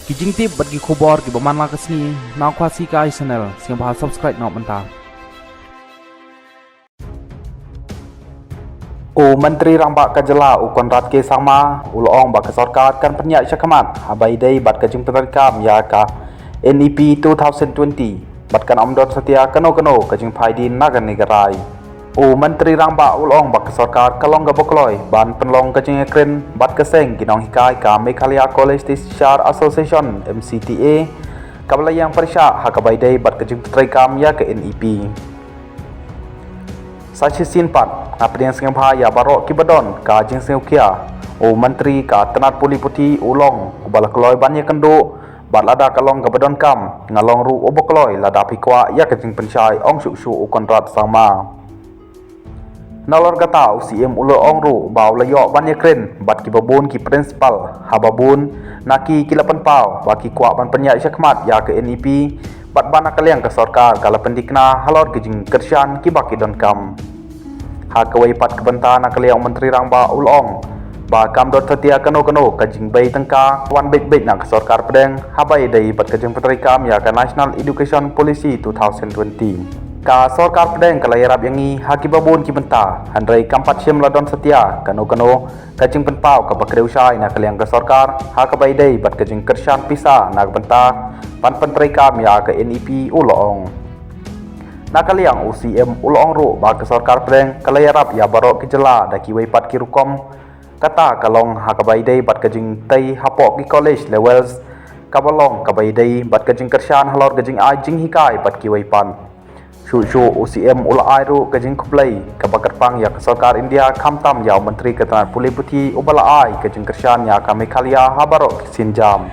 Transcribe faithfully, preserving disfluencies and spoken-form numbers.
Ki jingtip bad ki khubor kiba man la ka sngi na Khasi Kai Channel, sngewbha subscribe noh mynta. U Myntri Rangbah ka jylla u Conrad K Sangma u la ong ba ka sorkar kan pynïaid shakhmat haba ïadei bad ka jingpyntreikam ïa ka N E P two thousand twenty bad kan ym don satia kano kano ka jingphaidien na kane ka rai. U Myntri Rangbah u la ong ba ka sorkar ka long kaba kloi ban pynlong ka jingïakren bad ka seng ki nonghikai ka Meghalaya College Teacher Association, M C T A, kaba la ïeng pyrshah ha kaba ïadei bad ka jingpyntreikam ïa ka N E P. Sa shisien pat, nga pdiang sngewbha ïa baroh kiba don ka jingsngewkhia. U Myntri ka tnat pule puthi u la ong uba la kloi ban ïakynduh bad lada ka long kaba donkam, nga long ruh uba kloi lada phi kwah ïa ka jingpynshai, ong shuh shuh u Conrad Sangma. Nalor kata, u C M u la ong ruh ba u la ïoh ban ïakren bad kiba bun ki principal, haba bun na ki ki la pynpaw ba ki kwah ban pynïaid shakhmat ïa ka N E P bad ba na ka liang ka sorkar ka la pynthikna halor ki jingkyrshan kiba ki donkam. Ha kawei pat ka bynta, na ka liang u Myntri Rangbah u la ong ba kam don satia kano kano ka jingbei tyngka wan beit beit na ka sorkar pdeng haba ïadei bad ka jingpyntreikam ïa ka National Education Policy two thousand twenty. Ka sorkar pdeng ka la ïarap ïa ngi ha kiba bun ki bynta, hynrei kam pat shym la don satia kano kano ka jingpynpaw kaba kdew shai na ka liang ka sorkar ha kaba ïadei bad ka jingkyrshan pisa na ka bynta ban pyntreikam ïa ka N E P, u la ong. Na ka liang u C M u la ong ruh ba ka sorkar pdeng ka la ïarap ïa baroh ki jylla da kiwei pat ki rukom, kata ka long ha kaba ïadei bad ka jingtei hapoh ki college levels, kaba long kaba ïadei bad ka jingkyrshan halor ka jingai jinghikai bad kiwei pat. Shuh shuh u C M u la ai ruh ka jingkhublei kaba kyrpang ïa ka sorkar India, khamtam ïa u Myntri ka tnat pule puthi uba la ai ka jingkyrshan ïa ka Meghalaya ha baroh ki sienjam.